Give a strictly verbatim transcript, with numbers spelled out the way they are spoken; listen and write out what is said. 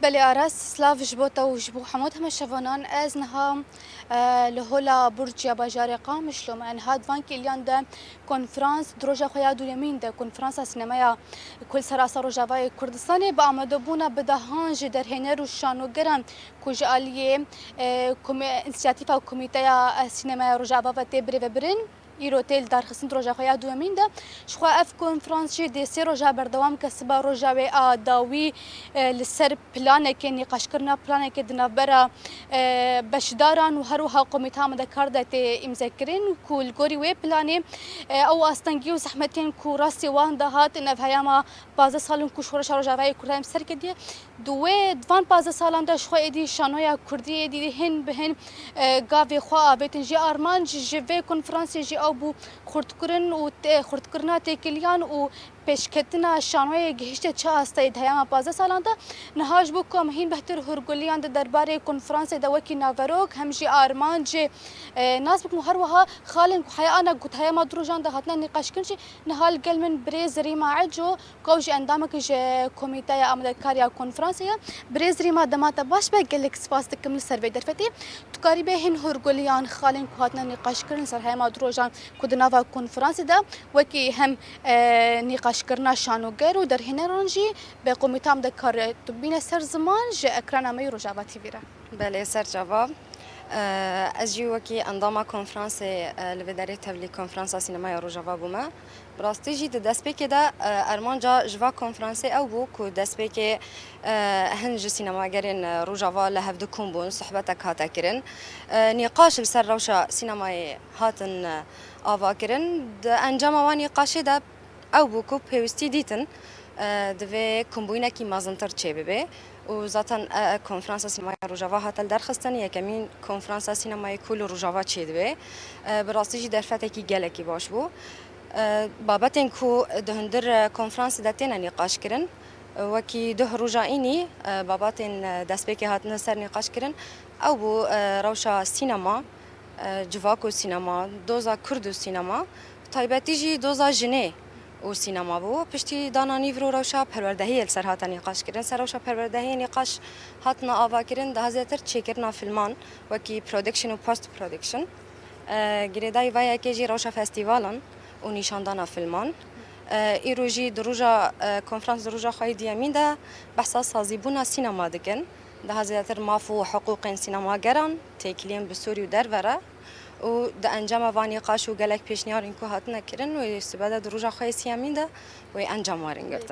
Belê Aras, silav ji bo te û ji bo hemû temaşevanan. Ez niha, e, li Hola Burciya bajarê Qamişlo me. Niha di van kêliyan de konferans di roja xwe ya duyemîn de, konferansa sînemaya ku li ser asta Rojavayê Kurdistanê bi amadebûna bi dehan ji derhêner û şanogeran ku ji aliyê, e, komî-, însiyatîfa Komîteya, e, Sînemaya Rojava ve tê birêvebirin. Îro tê lidarxistin di roja xwe ya duyemîn de. Ji xwe ev konferans jî dê sê roja berdewam ke, siba roja wê a dawî, e, li ser planekê, nîqaşkirina planekê di navbera, e, beşdaran û her wiha komîta amadekar de tê îmzekirin ku li gorî wê planê, e, ew astengî û zehmetên ku rastî wan de hatin ev heyama pazdeh sal in ku şoreşa Rojavayê Kurdan bi ser ketiye. Di wê, di van pazdeh salan de ji xwe êdî şanoya Kurdî êdî hin bi hin, e, gavê xwe avêtin. Jî armanc ji vê konferansê jî ew bû xurtkirin û tê-, xurtkirina têkiliyan û pêşketina şanoyê gihişte çi asteyê di heyama pazdeh salan de. Niha ji bo ku em hîn behtir hûrguliyan di derbarê konferansê de wekî naverok, hem jî armancê, e, nas bikin û her wiha xalên ku heya ana ku di heyama du rojan de hatine nîqaşkirin jî niha li gel min birêz Rîma Eco, ku ew jî endamek ji komîteya amadekar ya konferansê ye. Birêz Rîma, dema te baş be, gelek spas dikim li ser vê derfetê. Tu karî bê hin hûrguliyan, xalên ku hatine nîqaşkirin ser heyama du rojan ku di nava konferansê de, wekî hem, e, nîqaşkirina şanoger û derhêneran jî bi komîta amadekar tu bîne ser ziman ji ekrana me yê Rojava T V re. Belê, ser çava. E, ez jî wekî endama konferansê, e, li vê derê tevlî konferansa sînemaya Rojava bûme. Bi rastî jî di destpêkê de, e, armanca ji va konferansê ew bû ku destpêkê, e, hin ji sînemagerên, e, Rojava li hevdu kom bûn, sohbetek hate kirin. E, nîqaş li ser rewşa sînemayê hatin, e, ava kirin. Di encama wan nîqaşê de ew bû ku pêwîstî dîtin, e, divê kombûyînekî mezintir çêbibe û zaten, e, e, konferansa sînemaya Rojava hate lidarxistin, yekemîn konferansa sînemayê ku li Rojava çêdibe. E, bi rastî jî derfetekî gelekî baş bû. E, babetên ku di hundir, e, konferansê de têne nîqaşkirin, e, wekî duh roja înî, e, babetên, e, destpêkê hatine ser nîqaşkirin, ew bû, e, rewşa sînema, e, civak û sînema, doza kurd û sînema, taybetî jî doza jinê û sînema bû. Piştî dana nîvro rewşa perwerdehiyê li ser hate nîqaşkirin. Ser rewşa perwerdehiyê nîqaş hatine avakirin, daha zêdetir çêkirina filman, wekî production û post production. E, girêdayî vê yekê jî rewşa festîvalan û nîşandana filman. E, îro jî di roja, e, konferans di roja xwe yê duyemîn de behsa sazîbûna sînema dikin. Daha zêdetir maf û hiqûqên sînemageran, têkiliyên bi Sûrî û derve re û di encama van nîqaş û gelek pêşniyarên ku hatine kirin wê sibe de di roja xwe yê siyemîn de wê encam werin girtin.